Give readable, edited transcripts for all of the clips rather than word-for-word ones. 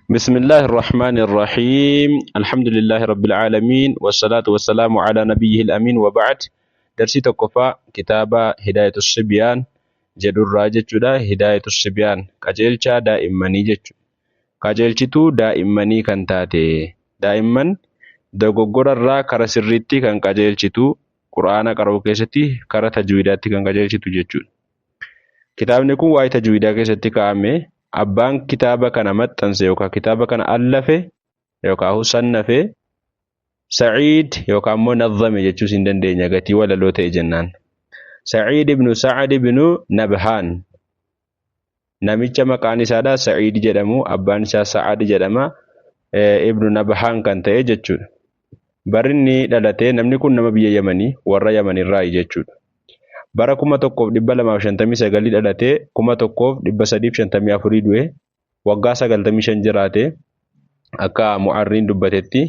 بسم الله الرحمن الرحيم، الحمد لله رب العالمين، والصلاة والسلام على نبيه الأمين، وبعد. درسي tokkoffaa kitaaba هداية الصبيان jedhurraa jechuudha. هداية الصبيان qajeelchaa daa'immanii jechuudha. Qajeelchituu daa'immanii kan taate, daa'imman dogoggorarraa kara sirriitti kan qajeelchitu, Qur'aana qara'uu keessatti kara tajwiidaatti kan qajeelchitu jechuudha. Kitaabni kun waa'ee tajwiidaa keessatti kaa'ame. Abbaan kitaaba kana maxxanse yookaan kitaaba kana allafe yookaan sannafe Sa'iid yookaan immoo nazzame jechuus hin dandeenya, gatii walaloo ta'e jennaan. Sa'iid ibnu Sa'ad ibnu Nabhaan, namicha maqaan isaadha Sa'iid jedhamu, abbaan isaa Sa'ad jedhama, ibnu Nabhaan kan ta'e jechuudha. Barri inni dhalate, namni kun nama biyya Yamanii, warra Yamanirraayi jechuudha. Bara 1259 dhalatee 1354 du'e, waggaa 95 jiraate akka mu'arriin dubbatetti,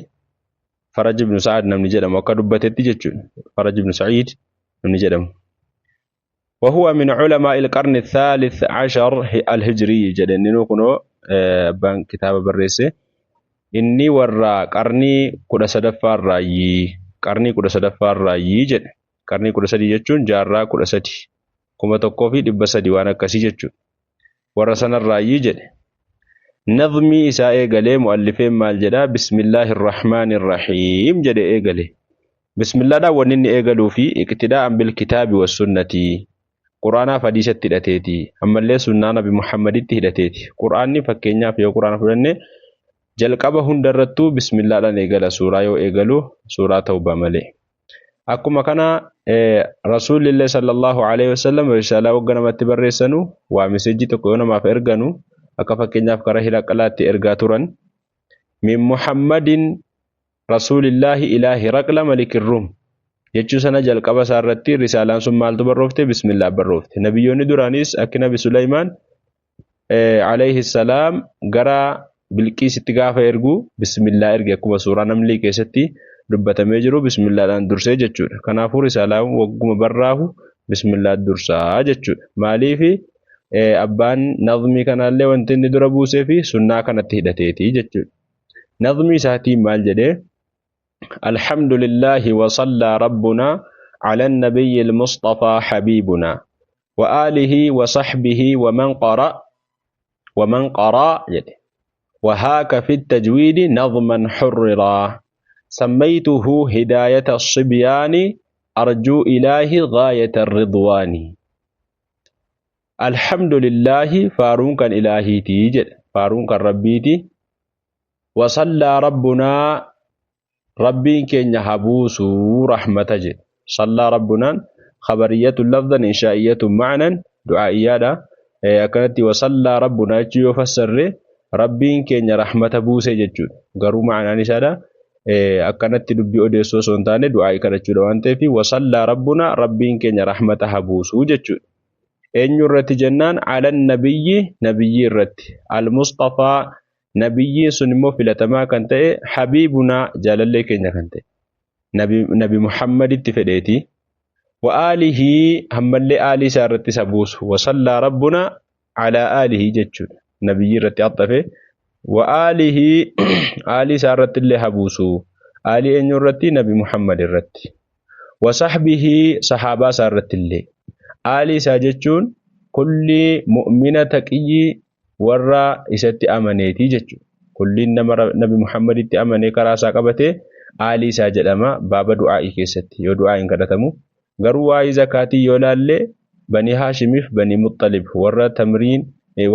Faraj ibnu Sa'ad namni jedhamu akka dubbatetti jechuudha. Faraj ibnu Sa'iid namni jedhamu. وهو من علماء القرن الثالث عشر الهجري jedhanii kunoo abbaan kitaaba barreesse. Inni warra qarnii 13ffaarraayyii, qarnii 13ffaarraayyii jedhe. Qarnii 13 jechuun jaarraa 13, 1300 waan akkasii jechuudha. Warra sanarraayyii jedhe. Nazmii isaa eegalee mu'allifeen maal jedhaa? بسم الله الرحمن الرحيم jedhe eegale. Bismillaadhaan wanni inni eegaluu fi اقتداء بالكتاب والسنة, Quraanaaf hadiisatti hidhateeti. Ammallee sunnaa Nabi Muhammaditti hidhateeti. Quraanni fakkeenyaaf yoo Quraana fudhanne, jalqaba hundarrattuu bismillaadhaan eegala, suuraa yoo eegalu, suuraa Tawbaa malee. Akkuma kana Rasuulillee صلى الله عليه وسلم risaalaa wagga namatti barreessanu, waa message tokko yoo namaaf erganu, akka fakkeenyaaf karaa Hiraqlaatti ergaa turan, "من محمد رسول الله إلى هرقل ملك الروم" jechuu sana jalqaba isaa irratti risaalaan sun maaltu barroofte? Bismillaa barroofte. Nabiyyoonni duraanis akka Nabi Suleymaan عليه السلام gara Bilqiisitti gaafa ergu bismillaa erge, akkuma suuraa Namlii keessatti dubbatamee jiru bismillaadhaan dursee jechuudha. Kanaafuu risaalaan wagguma barraahu bismillaa dursaa jechuudha. Maaliifi abbaan nazmii kanaallee wanti inni dura buusee fi sunnaa kanatti hidhateeti jechuudha. Nazmii isaatiin maal jedhee? الحمد لله وصلى ربنا على النبي المصطفى حبيبنا وآله وصحبه ومن قرأ ومن قرأ jedhe وهاك في التجويد نظما حررا، سميته هداية الصبيان، أرجو إلهي غاية الرضوان. الحمد لله faaruun kan ilaahiitii jedhe, faaruun kan Rabbiiti. وصلى ربنا Rabbiin keenya habuusuu rahmata jedhe. صلى ربنا خبرية لفظا، إنشائية معنى، du'aa'iyyaadha. Akkanatti وصلى ربنا jechuu yoo fassarre, Rabbiin keenya rahmata buuse jechuudha. Garuu ma'anaan isaadha akkanatti dubbii odeessoo osoo hin taane du'aa'ii kadhachuudha waan ta'eef, وصلى ربنا Rabbiin keenya rahmata habuusuu jechuudha. Eenyu irratti jennaan, على النبي nabiyyii irratti, المصطفى nabiyyiin sun immoo filatamaa kan ta'e, حبيبنا jaalallee keenya kan ta'e Nabi Muhammaditti fedheeti. وآله ammallee aalii isaa irratti isa buusu. وصلى ربنا على آله jechuudha. Nabiyyii irratti haxxafe. وآله aalii isaa irratti illee habuusu. Aalii eenyu irratti? Nabi Muhammad irratti. وصحبه sahaabaa isaa irratti illee. Aalii isaa jechuun kulli mu'mina taqiyyi warra isatti amaneeti jechuudha. Kulliin nama Nabi Muhammaditti amanee karaa isaa qabate aalii isaa jedhama baaba du'aa'ii keessatti yoo du'aa'iin kadhatamu. Garuu waa'ee zakaatii yoo laalle, Banii Haashimiif Banii Muxalib warra tamriin,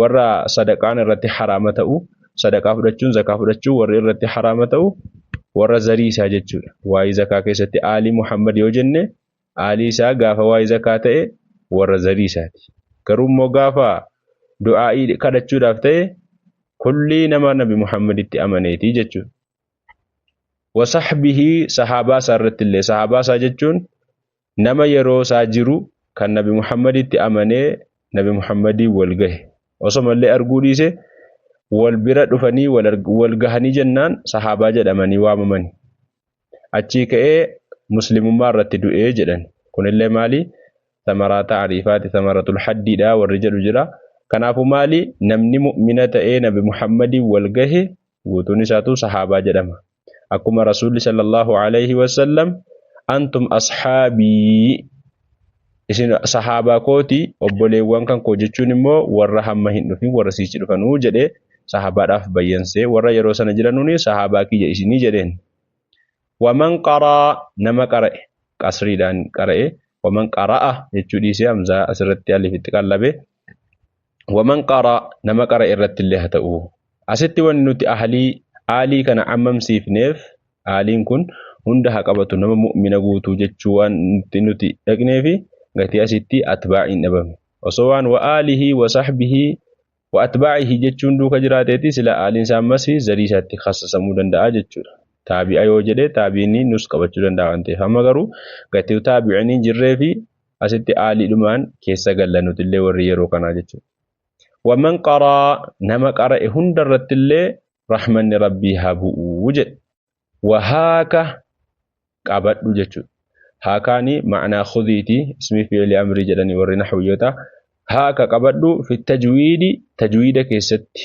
warra sadaqaan irratti haraama ta'u, sadaqaa fudhachuun, zakaa fudhachuun warri irratti haraama ta'u warra zarii isaa jechuudha. Waa'ee zakaa keessatti aalii Muhammad yoo jenne, aalii isaa gaafa waa'ee zakaa ta'e warra zarii isaati. Garuu immoo gaafa du'aa'ii kadhachuudhaaf ta'e kullii nama Nabi Muhammaditti amaneeti jechuudha. وصحبه sahaabaa isaa irratti illee. Sahaabaa isaa jechuun nama yeroo isaa jiru kan Nabi Muhammaditti amanee Nabi Muhammadii wal gahe, osomallee arguu dhiise wal bira dhufanii wal gahanii jennaan sahaabaa jedhamanii waamamani. Achii ka'ee muslimummaa irratti du'ee jedhan. Kunillee maali? Samaraata ariifaati, ثمرة الحدiidha warri jedhu jira. Kanaafuu maali namni mu'mina ta'ee Nabi Muhammadin wal gahe guutuun isaatu sahaabaa jedhama. Akkuma Rasuulli sallallahu alayhi wasallam antum ashaabii, isin sahaabaa kooti, obboleewwan kan koo jechuun immoo warra hamma hin dhufin warra siichi dhufanuu jedhee sahaabaadhaaf bayyansee warra yeroo sana jiranuuni sahaabaa kiyya isinii jedheen. Waman qaraa nama qara'e qasriidhaan qara'e, waman qara'a jechuu dhiisee hamzaa asirratti alifitti qallabe. Waman qaraa nama qara'e irratti illee haa ta'u. Asitti wanni nuti ahlii aalii kana ammamsiifneef aaliin kun hunda haa qabatu nama mu'mina guutuu jechuu waan nuti dhaqneefi gatii asitti atbaa'iin dhabame. Osoo waan wa aalihi wa sahbihi wa atbaa'ihi jechuun duuka jiraateeti sila aaliin isaa ammas zarii isaatti khassasamuu danda'a jechuudha. Taabi'a yoo jedhe taabi'iin nus qabachuu danda'a waan ta'eef. Amma garuu gatii taabi'iin hin jirree fi asitti aaliidhumaan keessa galla nuti illee warri yeroo kanaa jechuudha. Waman qaraa nama qara'e hunda irratti illee rahmanni rabbii haa bu'uu jedhe. Wahaaka qabadhu jechuudha. Haakaani ma'anaa khudiiti ismi fi'ili amrii jedhanii warri nahwiyyoota. Haaka qabadhu fi tajwiidi, tajwiida keessatti,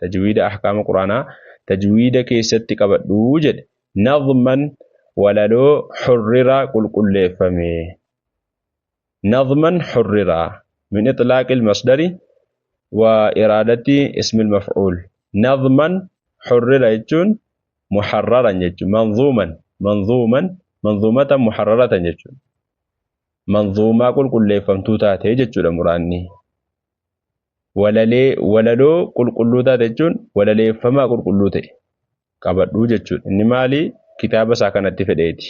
tajwiida ahkaama quraanaa tajwiida keessatti qabadhu jedhe. Nazman walaloo xurrira qulqulleeffame. Nazman xurrira min itlaaqil masdari wa iraadati ismil maf'uul. Nazman xurrira jechuun muharraran jechuun manzuuman, manzuuman, manzuumatan muharraratan jechuudha. Manzuumaa qulqulleeffamtuu taate jechuudha muraanni. Walalee, walaloo qulqulluu taate jechuun walaleeffamaa qulqulluu ta'e qabadhuu jechuudha. Inni maali? Kitaaba isaa kanatti fedheeti.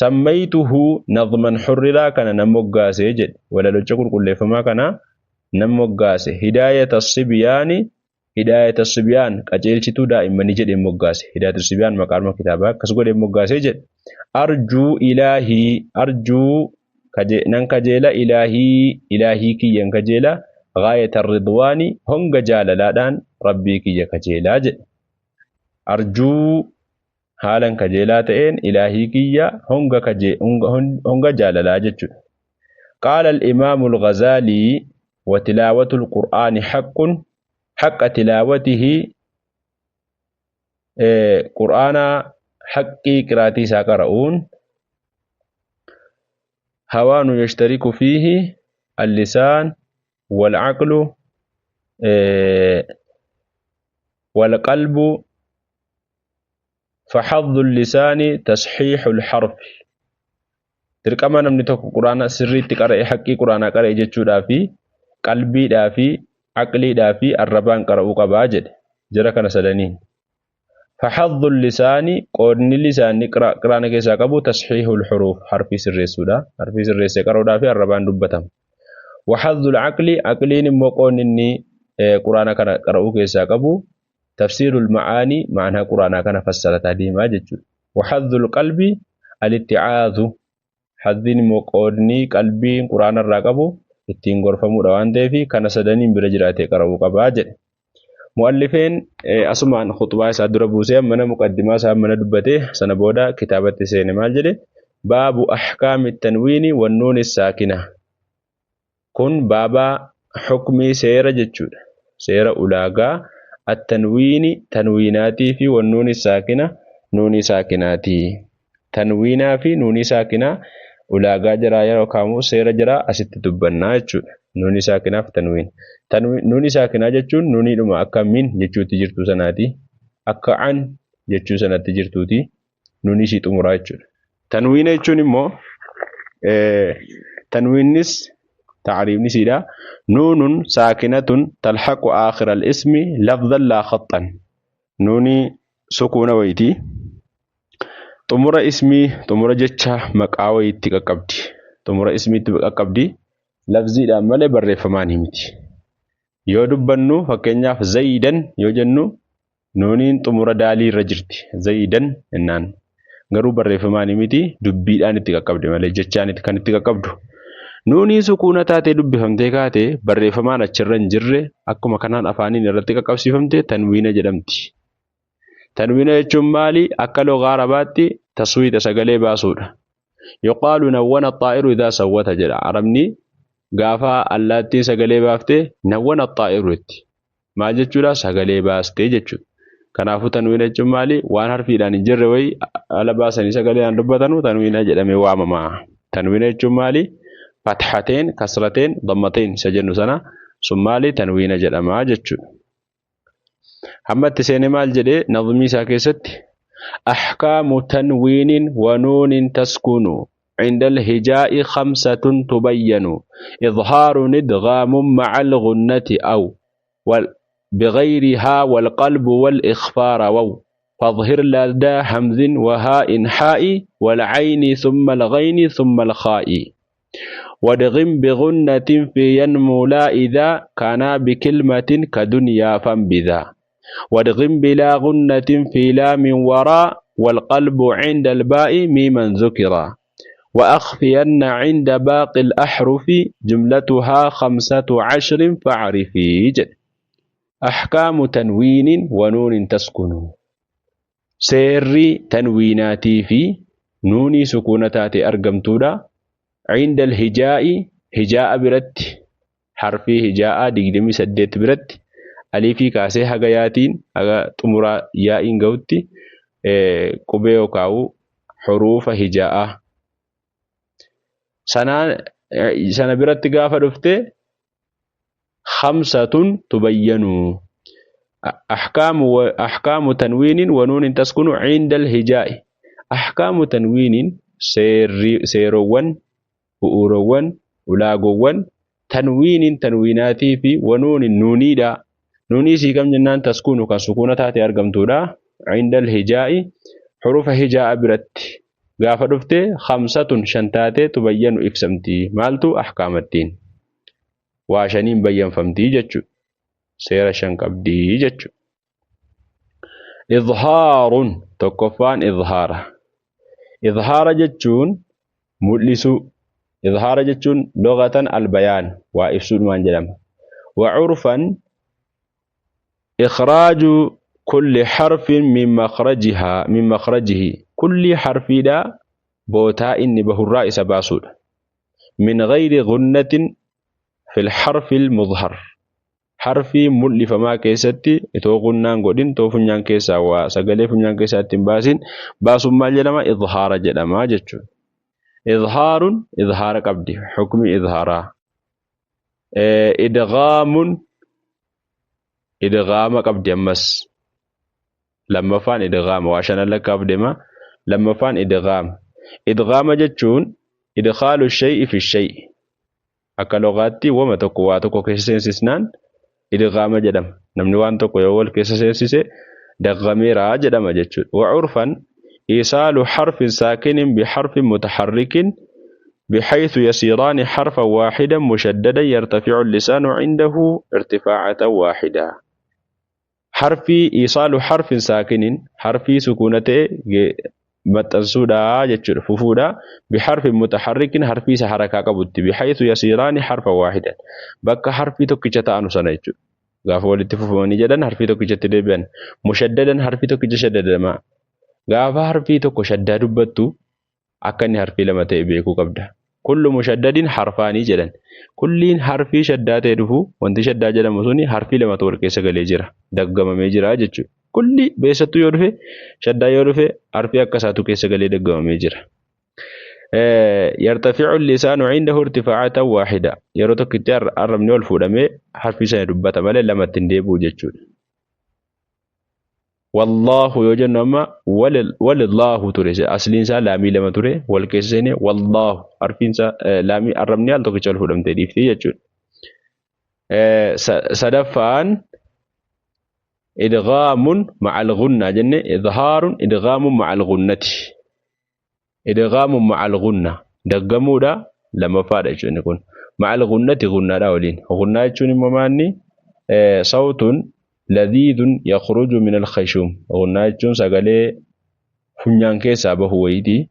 Sammaytuhu nazman xurriraa kana nan moggaase jedhe. Walalocha qulqulleeffamaa kana nan moggaase. Hidaayata sibyaani, hidaayata sibyaan qajeelchituu daa'immanii jedhee moggaase. Hidaayata sibyaan maqaadhuma kitaabaa akkas godhee moggaase jedhe. Arjuu ilaahii, arjuu nan kajeela ilaahii, ilaahii kiyyan kajeela gaayata ridwaani honga jaalalaadhaan rabbii kiyya kajeelaa jedhe. Arjuu haalan kajeelaa ta'een ilaahii kiyya honga jaalalaa jechuudha. Qaala al-imaamu al-Ghazaalii wa tilaawatu al-Qur'aani haqqun haqqa tilaawatihi, Qur'aana haqqii qiraatii isaa qara'uun hawaanu yashtariku fiihi al-lisaan wal-aqlu wal-qalbu فحظ اللسان تصحيح الحرف. Dirqama namni tokko Qur'aana sirriitti qara'e haqqii Qur'aanaa qara'e jechuudhaa fi qalbiidhaa fi aqliidhaa fi arrabaan qara'uu qabaa jedhe. Jara kana sadaniin. فحظ اللسان qoodni lisaanni Qur'aana keessaa qabu تصحيح الحروف harfii sirreessuudha. Harfii sirreessee qara'uudhaa fi arrabaan dubbatama. وحظ العقل aqliin immoo qoodni inni Qur'aana kana qara'uu keessaa qabu تفسير المعاني معنى قرآن كان فسرتها ديما جچو. وحظ القلب الاتعاذ حظين مقودني قلبي قرآن الراقبو ittiin gorfamuudha waan ta'eef kana sadaniin bira jiraatee qara'uu qabaa jedhe. Mu'allifeen asumaan khutbaa isaa dura buusee mana muqaddimaa isaa mana dubbatee sana booda kitaabatti seene maal jedhe? Baabu ahkaami tanwiini wan nuuni saakina. Kun baabaa hukmii seera jechuudha. Seera ulaagaa at-tanwiini tanwiinaatii fi wan nuuni saakina nuuni saakinaati. Tanwiinaa fi nuuni saakinaa ulaagaa jiraa yeroo kaamu seera jiraa asitti dubbannaa jechuudha. Nuuni saakinaa fi tanwiin. Nuuni saakinaa jechuun nuuniidhuma akka min jechuutti jirtu sanaati. Akka an jechuu sanatti jirtuuti. Nuuni ishii xumuraa jechuudha. Tanwiina jechuun immoo tanwiinnis ta'riifni isiidha. Nuunun saakinatun talhaqu aakhira al-ismi lafzan laa khaxxan. Nuuni sukuuna wayitii. Xumura ismii xumura jecha maqaa wayiitti qaqqabdi. Xumura ismiitti qaqqabdi. Lafziidhaan malee barreeffamaan miti. Yoo dubbannu fakkeenyaaf zayidan yoo jennu nuuniin xumura daalii irra jirti. Zayidan jennaan. Garuu barreeffamaan miti dubbiidhaan itti qaqqabdi malee jechaan kan itti qaqqabdu. Nuunii sukuuna taatee dubbifamtee kaatee barreeffamaan achirra hin jirre akkuma kanaan afaaniin irratti qaqqabsiifamte tanwiina jedhamti. Tanwiina jechuun maali? Akka lugaa Arabaatti taswiita sagalee baasuudha. Yuqaalu nawwana xaa'iru idhaa sawwata jedha. Arabni Gaafa allaattiin sagalee baaftee nawwana xaa'iru jetti. Maal jechuudha? Sagalee baastee jechuudha. Kanaafuu tanwiina jechuun maali? Waan harfiidhaan hin jirre wayii ala baasanii sagaleedhaan dubbatanu tanwiina jedhamee waamama. Tanwiina jechuun maali? Fathateen, kasrateen, dammateen isa jennu sana sun maali? Tanwiina jedhama jechuudha. Hamma itti seenee maal jedhee nazmii isaa keessatti? Ahkaamu tanwiinin wa nuunin taskunu عند الهجاء خمسة تبين إظهار إدغام مع الغنة أو بغيرها والقلب والإخفار واو فاظهر لدى همز وهاء حاء والعين ثم الغين ثم الخاء وادغم بغنة في ينمو لا إذا كان بكلمة كدنيا فانبذا وادغم بلا غنة في لام وراء والقلب عند الباء ميما ذكرا وأخفين عند باقي الأحرف جملتها 15 فاعرفي. أحكام تنوين ونون تسكن. سيري تنويناتي في نوني سكونتاتي أرقمتودا عند الهجاء هجاء برت حرفي هجاء دقدمي سديت برت أليفي كاسي هغياتين هغا تمرا يائين قوتي قبيو كاو حروف هجاء سنة برت قافة دفته 5 تبين. أحكام تنوين ونون تسكن عند الهجاء. أحكام تنوين سيروان بؤروان ولاغوان تنوين تنويناتي في ونون نونيدا نوني سيكم جنان تسكن كسكونة تاتي أرقمتودا عند الهجاء حروف هجاء برت قافة دفته 5 شنتاتي تبين إفسمتي مالتو أحكام الدين وعشانين بيّن فمتي جتشو سيرة شنقبدي جتشو. إظهار تكفان إظهار. إظهار جتشون مدلسو. إظهار جتشون لغة البيان وإفسود مانجلم. وعرفا إخراج كل حرف من مخرجها من مخرجه. كل حرف دا بوتا إني به الرئيس باسود من غير غنة في الحرف المظهر. حرفي ملف ما كيستي تو غنان غدين تو فنيان كيسا وسغلي فنيان كيسا تنباسين باسو ما جدما إظهار جدما جچو. إظهار إظهار قبدي حكم إظهارا. إدغام إدغام قبدي أمس لما فان إدغام وعشان لك قبدي ما لما فان إدغام. إدغام جچون إدخال الشيء في الشيء. Akka lugaatti wama tokko waa tokko keessa seensisnaan idghaama jedhama. Namni waan tokko yoo wal keessa seensise daggameera jedhama jechuudha. Wa'urfan isaalu harfin saakinin biharfin mutaharrikin bihaythu yasiraani harfan waahidan mushaddadan yartafi'u lisaanu indahu irtifaa'atan waahida. Harfi isaalu harfin saakinin harfii sukuuna ta'e maxxansuudha jechuudha fufuudha biharfin mutaharrikin harfii isa harakaa qabutti bihaythu yasiraani harfan waahidan bakka harfii tokkicha ta'anu sana jechuudha. Gaafa walitti fufamanii jedhan harfii tokkichatti deebi'an mushaddadan harfii tokkicha shaddadamaa. Gaafa harfii tokko shaddaa dubbattu akka inni harfii lama ta'e beekuu qabda. Kullu mushaddadin harfaanii jedhan. Kulliin harfii shaddaa ta'e dhufu wanti shaddaa jedhamu suni harfii lamatu wal keessa galee jira daggamamee jira jechuudha. Kulli beessattuu yoo dhufe shaddaa yoo dhufe harfii akkasaatu keessa galee daggamamee jira. Yartafi'u lisaanu indahu irtifaa'atan waahida. Yeroo tokkitti arrabni ol fuudhamee harfii sana dubbata malee lamatti hin deebi'u jechuudha. Wallaahu yoo jennu amma walillaahu ture asliin isaa laamii lama ture wal keessa seenee wallaahu harfiin isaa laamii arrabni al tokkicha ol fuudhamtee dhiifti jechuudha. Sadaffaan إدغام مع الغنة جنة إظهار إدغام مع الغنة إدغام مع الغنة دغمو دا لما فاد يكون مع الغنة غنة داولين غنة يكون مماني صوت لذيذ يخرج من الخيشوم غنة يكون سغالي فنيان كيسا بهو ويدي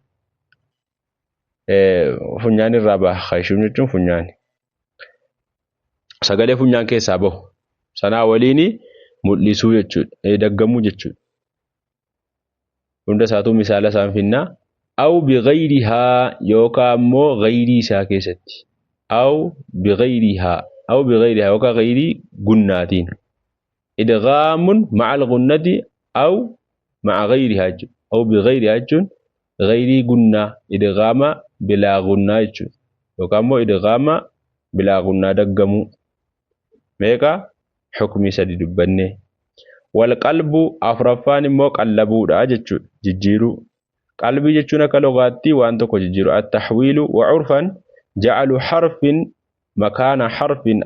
فنيان الرابع خيشوم يكون فنيان سغالي فنيان كيسا بهو سنا وليني mul'isuu jechuudha daggamuu jechuudha. Hunda isaatu misaala isaan finnaa. Aw bighayrihaa yookaan immoo ghayrii isaa keessatti. Aw bighayrihaa aw bighayrihaa yookaan ghayrii gunnaatiin. Idghaamun ma'al gunnati aw ma'a ghayrihaa jechuudha. Aw bighayrihaa jechuun ghayrii gunnaa idghaama bilaa gunnaa jechuudha. Yookaan immoo idghaama bilaa gunnaa daggamuu. Meeqa hukmii sadi dubbanne. Wal qalbu afuraffaan immoo qallabuudha jechuudha. Jijjiiruu. Qalbii jechuun akka lugaatti waan tokko jijjiiru. At-tahwiilu wa urfan ja'alu harfin makaana harfin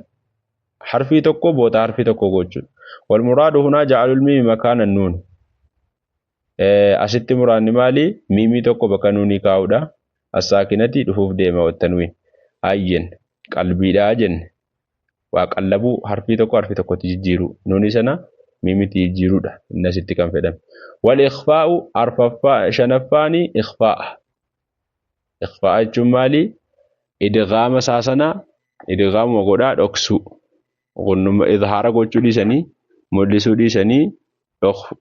harfii tokko boota harfii tokko gochuudha. Wal muraadu hunaa ja'alul miimi makaana nuun. Asitti muraanni maali? Miimii tokko bakka nuunii kaa'uudha. As-saakinati dhufuuf deema wattanwiin. Ayyen qalbiidhaa jenne. Waa qallabuu harfii tokko harfii tokkotti jijjiiruu. Nuunii sana miimitti jijjiiruudha. Inni asitti kan fedhame. Wal ikhfaa'u arfaffaa shanaffaani ikhfaa'a. Ikhfaa'a jechuun maali? Idghaama isaa sana idghaamuma godhaa dhoksuu. Gunnuma izhaara gochuu dhiisanii mul'isuu dhiisanii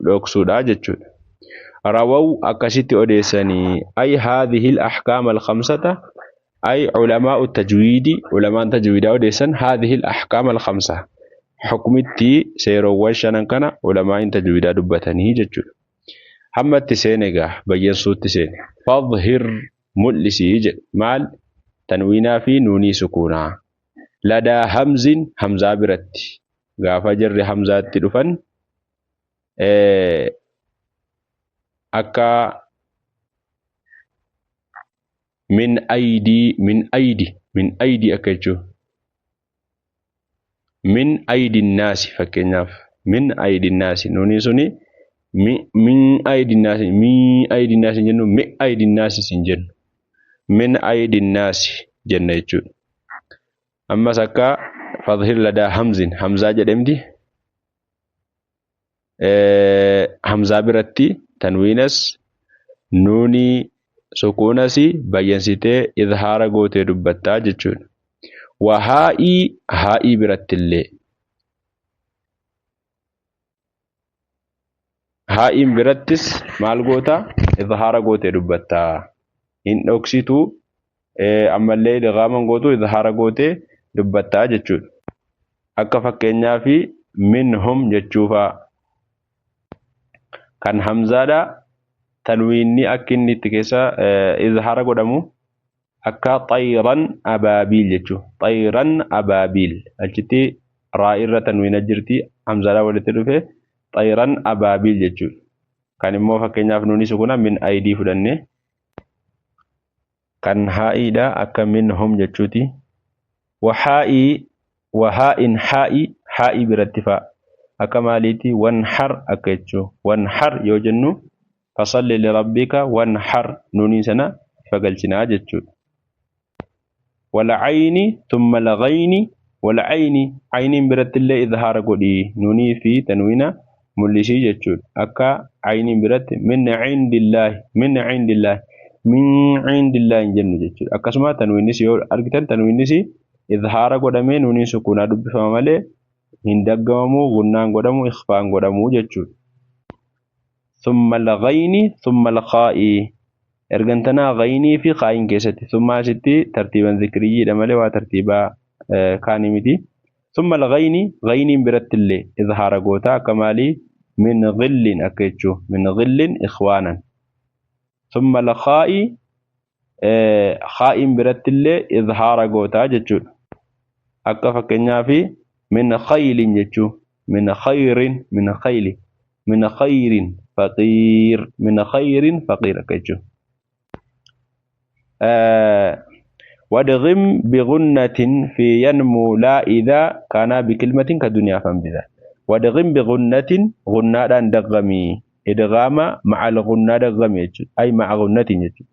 dhoksuudha jechuudha. Rawaw akkasitti odeessanii ay haadhihi al-ahkaam al-khamsata ay ulamaa'u tajwiidi ulamaan tajwiidaa odeessan haadhihi al-ahkaam al-khamsa hukmitti seerowwan shanan kana ulamaa'in tajwiidaa dubbatanii jechuudha. Hamma itti seene egaa bayyansuutti seene. Fadhhir mul'isii jedhe maal tanwiinaa fi nuunii sukuunaa. Ladaa hamzin hamzaa biratti gaafa jarri hamzaatti dhufan akka min aydii min aydi min aydi akka jechuun min aydinnaasi fakkeenyaaf min aydinnaasi nuunii suni min aydinnaasi min aydinnaasi jennu mi aydinnaasi sin jennu min aydinnaasi jenna jechuudha. Ammas akka fadhil ladaa hamzin hamzaa jedhamti hamzaa biratti tanwiinas nuunii sukuunas bayyansitee izhaara gootee dubbattaa jechuudha. Wa haa'ii haa'ii birattillee haa'iin birattis maal goota izhaara gootee dubbattaa hin dhoksituu ammallee idghaaman gootu izhaara gootee dubbattaa jechuudha. Akka fakkeenyaa fi minhum jechuufaa kan hamzaadha tanwiinni akka inni itti keessa izhaara godhamu akka xayran abaabiil jechuu xayran abaabiil achitti raa irra tanwiina jirti hamzaadha walitti dhufe xayran abaabiil jechuudha. Kan immoo fakkeenyaaf nuuni sukuna min aydii fudhanne kan haa'iidha akka minhum jechuuti. Wahaa'ii wahaa'in haa'ii haa'ii biratti fa'a akka maaliiti wanhar akka jechuu wanhar yoo jennu fasalli lirabbika wanhar nuunii sana ifa galchinaa jechuudha. Walcayni thumma lghayni walcayni ayniin birattillee izhaara godhii nuunii fi tanwiina mul'isii jechuudha. Akka ayniin biratti min cindillaahi min cindillaahi min cindillaahi hin jennu jechuudha. Akkasuma tanwiinis yoo argitan tanwiinis izhaara godhamee nuuniin sukuunaa dubbifama malee hin daggamamu gunnaan godhamu ikhfaan godhamu jechuudha. Thumma lghayni thumma lkhaa'i ergantanaa ghaynii fi khaa'iin keessatti thumma asitti tartiiban zikriyyiidha malee waa tartiibaa kaanii miti. Thumma lghayni ghayniin birattillee izhaara goota akka maalii min ghillin akka jechuu min ghillin ikhwaanan. Thumma lkhaa'i khaa'iin birattillee izhaara gootaa jechuudha. Akka fakkeenyaa fi min khaylin jechuu min khayrin min khayli min khayrin faqiir min khayrin faqiir akka jechuu. Wadghim bighunnatin fi yanmu laa idhaa kaanaa bikilmatin ka dunyaa fanbidha. Wadghim bighunnatin gunnaadhaan daggamii idghaama ma'al gunnaa daggamii jechuudha. Ay ma'a gunnatin jechuudha.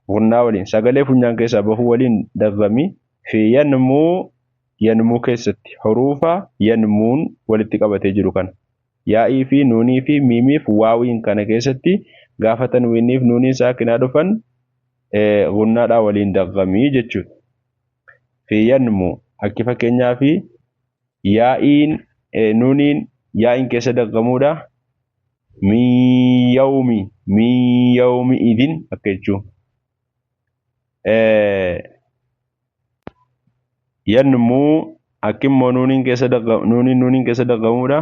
Gunnaa waliin sagalee funyaan keessaa bahuu waliin daggamii fi yanmuu yanmuu keessatti huruufa yanmuun walitti qabatee jiru kana. Yaa'ii fi nuunii fi miimiif waawiin kana keessatti gaafa tanwiiniif nuuniin saakinaa dhufan gunnaadhaa waliin daggamii jechuudha. Fi yanmuu akki fakkeenyaa fi yaa'iin nuuniin yaa'iin keessa daggamuudha. Min yawmi min yawmi idin akka jechuu. Yanmuu akkimmoo nuuniin keessa nuuniin nuuniin keessa daggamuudha.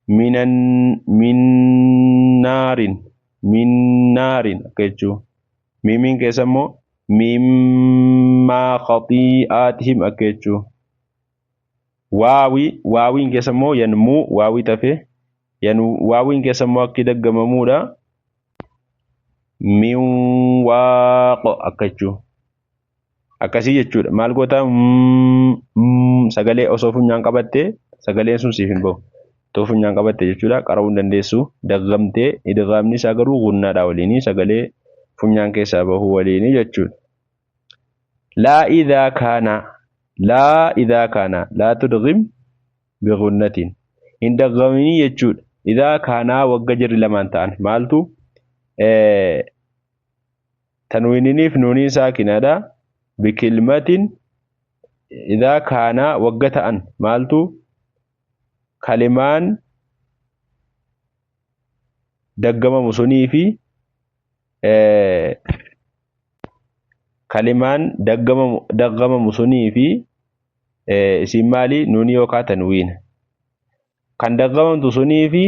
Minan minnaarin minnaarin akka jechuu. Miimiin keessa immoo mimmaa khaxii'aatihim akka jechuu. Waawii waawiin keessa immoo yanmuu waawii tafe waawiin keessa immoo akki daggamamuudha. Min waaq akka jechuu. Akkasii jechuudha. Maal goota sagalee osoo funyaan qabattee sagaleen sun siif hin bahu. Otoo funyaan qabatte jechuudha qara'uu hin dandeessu. Daggamtee idgaamni isaa garuu gunnaadha waliini sagalee funyaan keessaa bahuu waliini jechuudha. Laa idhaa kaana laa idhaa kaana laa tudghim bighunnatin hin daggaminii jechuudha. Idhaa kaanaa wagga jirri lamaan ta'an maaltu tanwiininiif nuuniin saakinaadha. Bikilmatin idhaa kaanaa wagga ta'an maaltu kalimaan daggamamu sunii fi kalimaan daggamamu sunii fi isin maali nuunii yookaan tanwiina. Kan daggamamtu sunii fi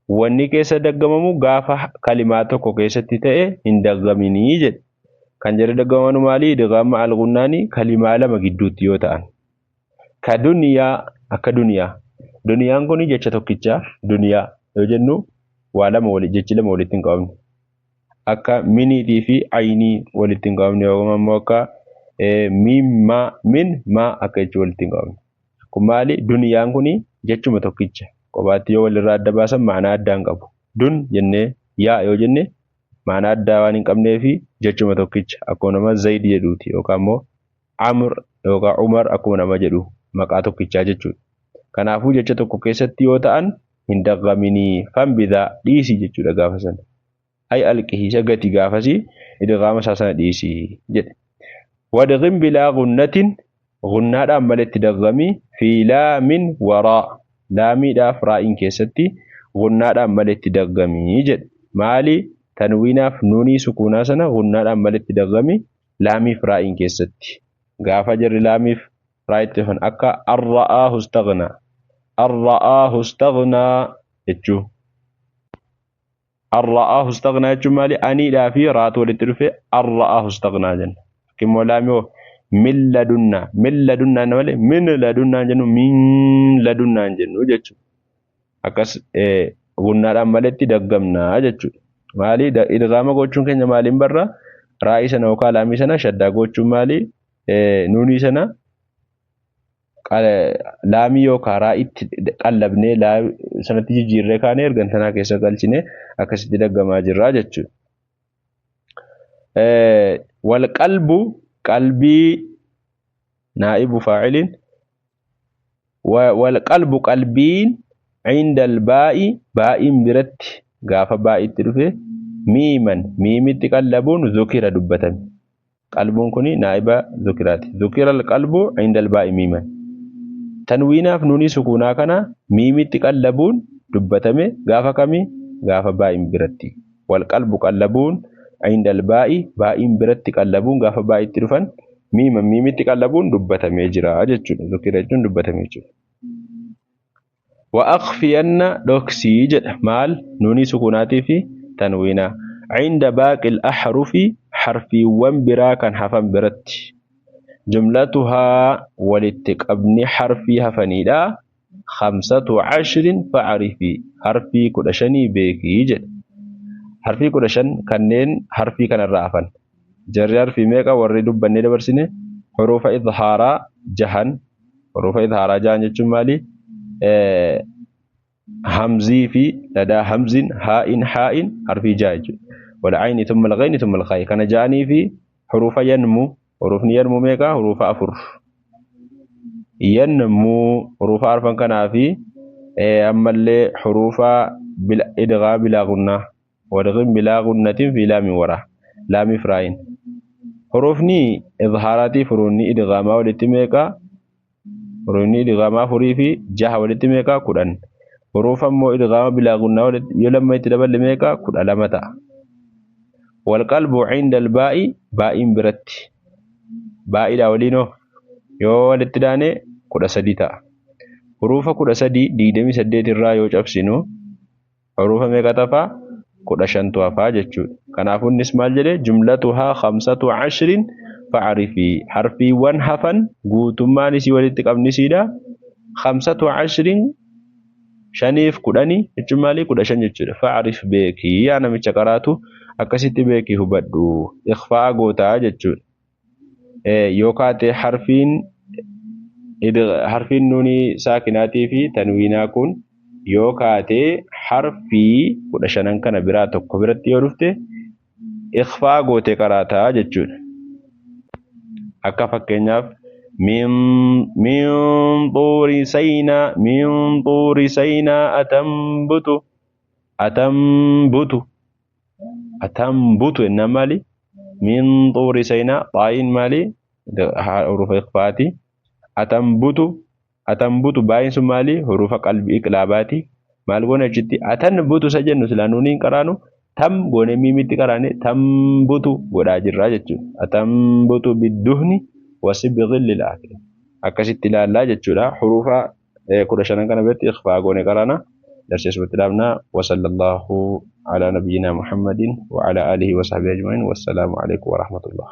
wanni keessa daggamamu gaafa kalimaa tokko keessatti ta'e hin daggaminii jedhe. Kan jedhe daggamanu maali? Idgaama al-gunnaani kalimaa lama gidduutti yoo ta'an. Ka duniyaa akka duniyaa. Duniyaan kun jecha tokkicha duniyaa yoo jennu waa lama wali jechi lama walitti hin qabamne. Akka miniitii fi aynii walitti hin qabamne yookaan immoo akka mimmaa min maa akka jechuu walitti hin qabamne. Kun maali? Duniyaan kun jechuma tokkicha. Kophaatti yoo walirraa adda baasan ma'anaa addaa hin qabu. Dun jennee yaa yoo jenne ma'anaa addaa waan hin qabneefi jechuma tokkicha akkuma nama Zayd jedhuuti yookaan immoo Amr yookaan Umar akkuma nama jedhu maqaa tokkichaa jechuudha. Kanaafuu jecha tokko keessatti yoo ta'an hin daggaminii fanbidhaa dhiisii jechuudha gaafa sana. Ay alqihi isa gati gaafasii idgaama isaa sana dhiisii jedhe. Wadghim bilaa gunnatin gunnaadhaan maletti daggamii fi laamin waraa laamiidhaaf raa'iin keessatti gunnaadhaan maletti daggamii jedhe. Maali tanwiinaaf nuunii sukuunaa sana gunnaadhaan maletti daggamii laamiif raa'iin keessatti. Gaafa jarri laamiif raa'itti dhufan akka arra'aahu istaghnaa arra'aahu istaghnaa jechuu. Arra'aahu istaghnaa jechuun maali? Aniidhaa fi raatu walitti dhufe arra'aahu istaghnaa jenna. Immoo laamii hoo min ladunnaa min ladunnaa malee min ladunnaa jennu min ladunnaa jennu jechuudha. Akkas gunnaadhaan maletti daggamnaa jechuudha. Maali idgaama gochuun keenya maaliin barra? Raa'ii sana yookaan laamii sana shaddaa gochuun maali? Nuunii sana laamii yookaan raa'itti qallabnee sanatti jijjiirree kaanee ergantanaa keessa galchine akkasitti daggamaa jirra jechuudha. Wal qalbu qalbii naa'ibu faa'iliin wal qalbu qalbiin cinda albaa'i baa'iin biratti gaafa baa'itti dhufe miiman miimitti qallabuun zukira dubbatame. Qalbuun kun naa'iba zukiraati. Zukira alqalbu cinda albaa'i miiman. Tanwiinaaf nuunii sukuunaa kana miimitti qallabuun dubbatame gaafa kamii? Gaafa baa'iin biratti. Wal qalbu qallabuun cinda albaa'i baa'iin biratti qallabuun gaafa baa'itti dhufan miiman miimitti qallabuun dubbatamee jira jechuudha. Zukira jechuun dubbatamee jira. Wa akhfiyanna dhoksii jedha maal nuunii sukuunaatii fi tanwiinaa. Cinda baaqil ahrufi harfiiwwan biraa kan hafan biratti. Jumlatuhaa walitti qabni harfii hafaniidha. 15 fa'arifi harfii 15 beekii jedha. Harfii 15 kanneen harfii kanarraa hafan. Jarri harfii meeqa warri dubbannee dabarsine? Hurufa idhaaraa jahan. Hurufa idhaaraa jahan jechuun maali? Hamzii fi ladaa hamzin haa'in haa'in harfii jaha jechuudha. Wal ayni thumma al ghayni thumma al khaa'i. Kana jahanii fi hurufa yanmu. Hurufni yanmu meeqa? Hurufa 4. Yanmu hurufa arfan kanaa fi ammallee hurufa idghaa bilaa gunnaa. Wadghim bilaa gunnatin fi laamin waraa. Laamiif raayin. Hurufni idhaaraatii fi hurufni idghaamaa walitti meeqa? Hurufni idghaamaa 4 fi 6 walitti meeqa? 10. Hurufa immoo idghaama bilaa gunnaa walitti yoo lamma itti daballe meeqa? 12 ta'a. Wal qalbu cinda albaa'i baa'iin biratti. Baa'idha waliinoo Yoo walitti daane 13 ta'a. Hurufa 13 28 irraa yoo cabsinu hurufa meeqa hafaa? 15tu hafaa jechuudha. Kanaafuu innis maal jedhe? Jumlatuhaa 15 fa'arifii. Harfiiwwan hafan guutummaan isii walitti qabnisiidha. 15 shaniif kudhanii jechuun maali? 15 jechuudha. Fa'arif beekii yaa namicha qaraatu akkasitti beekii hubadhu. Ikhfaa gootaa jechuudha. Yoo kaate harfiin nuunii saakinaatii fi tanwiinaa kun yoo kaatee harfii 15 kana biraa tokko biratti yoo dhufte ikhfaa gootee qaraataa jechuudha. Akka fakkeenyaaf min xuuri saynaa min xuuri saynaa atambutu atambutu atambutu jennaan maali? Min xuuri saynaa xaa'iin maali? Hurufa ikhfaati. Atambutu atambutu baay'een sun maali? Hurufa qalbii iqlaabaati. Maal goone achitti atanbutu isa jennu silaa nuuniin qaraanu tam goone miimitti qaraane tambutu godhaa jirra jechuudha. Atambutu bidduhni wasibghil lil aakil. Akkasitti ilaallaa jechuudha. Hurufa 15 kana biratti ikhfaa goone qaraana. Darseesumatti dhaabna. Wa sallallahu ala nabiyyina Muhammadin wa ala alihi wa sahbihi ajma'in. Wassalaamu alaikum wa rahmatullah.